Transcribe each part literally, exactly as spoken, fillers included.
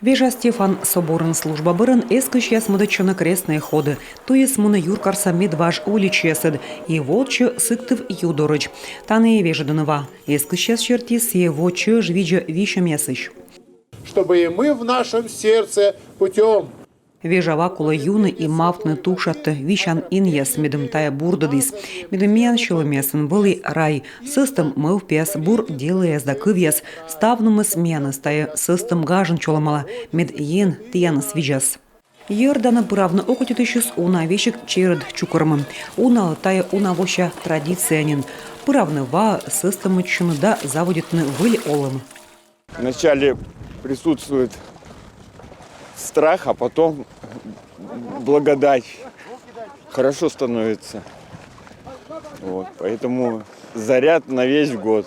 Вежа Стефан соборын служба бӧрын эскысьяс мӧдӧдчӧны крестнӧй ходӧ. Туйыс мунӧ юркарса медваж уличьясӧд и воӧдчӧ Сыктыв ю дорӧдз. Тані вежӧдӧны ва. Эскысьяс серти, сійӧ во чӧж видзӧ висьӧмъясысь. Чтобы и мы в нашем сердце путем. Вежа ва колӧ юны и мавтны тушатӧ висян инъяс, медым тайӧ бурдӧдіс. Медым миян сьӧлӧмъясын вӧлі рай. Сӧстӧм мӧвпъяс, бур делӧяс да кывъяс — ставнымыс миянӧс тайӧ сӧстӧм гажӧн чолӧмала, мед Ен тіянӧс видзас. Йӧрданӧ пыравны окотитысьыс уна весиг черӧд чукӧрмӧ. Уналы тайӧ уна вося традиция нин. Пыравны ваӧ, сӧстӧммӧдчыны да заводитны выль олӧм. Вначале присутствует страх, а потом благодать. Хорошо становится. Вот, поэтому заряд на весь год.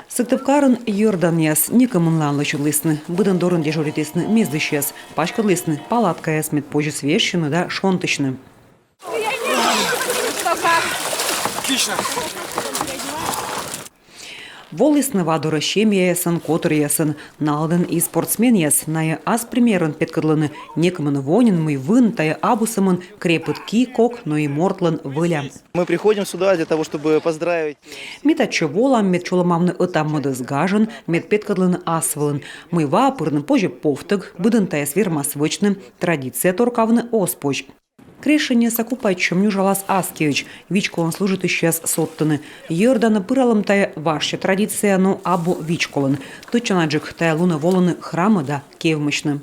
Сыктывкарын йӧрданъяс некымынлаын лӧсьӧдлісны. Быдӧн дорын дежуритісны мездысьяс, паськӧдлісны палаткаяс, мед позис вежсьыны да шонтысьны. Волісны ва дорӧ семьяясӧн, котыръясӧн. Наладӧн и спортсменъяс. Найӧ ас примерӧн петкӧдлӧны: некымын во нин, мый вын, тайӧ абу сӧмын крепыд ки-кок, но и мортлӧн вӧля. Мы приходим сюда для того, чтобы поздравить. Ми татчӧ волам, мед чолӧмавны ӧта-мӧдӧс гажӧн, мед петкӧдлыны ас вылын, мый ва пырны позьӧ повтӧг, быдӧн тайӧс вермас вӧчны, традиция торкавны оз позь. Крещенияса купайтчӧм нюжалас ас киӧдз. Вичколӧн служитысьяс содтӧны: йӧрданӧ пыралӧм тайӧ важся традиция, но абу вичколӧн. Тӧдчанаджык тайӧ лунӧ волӧны храмӧ да кевмысьны.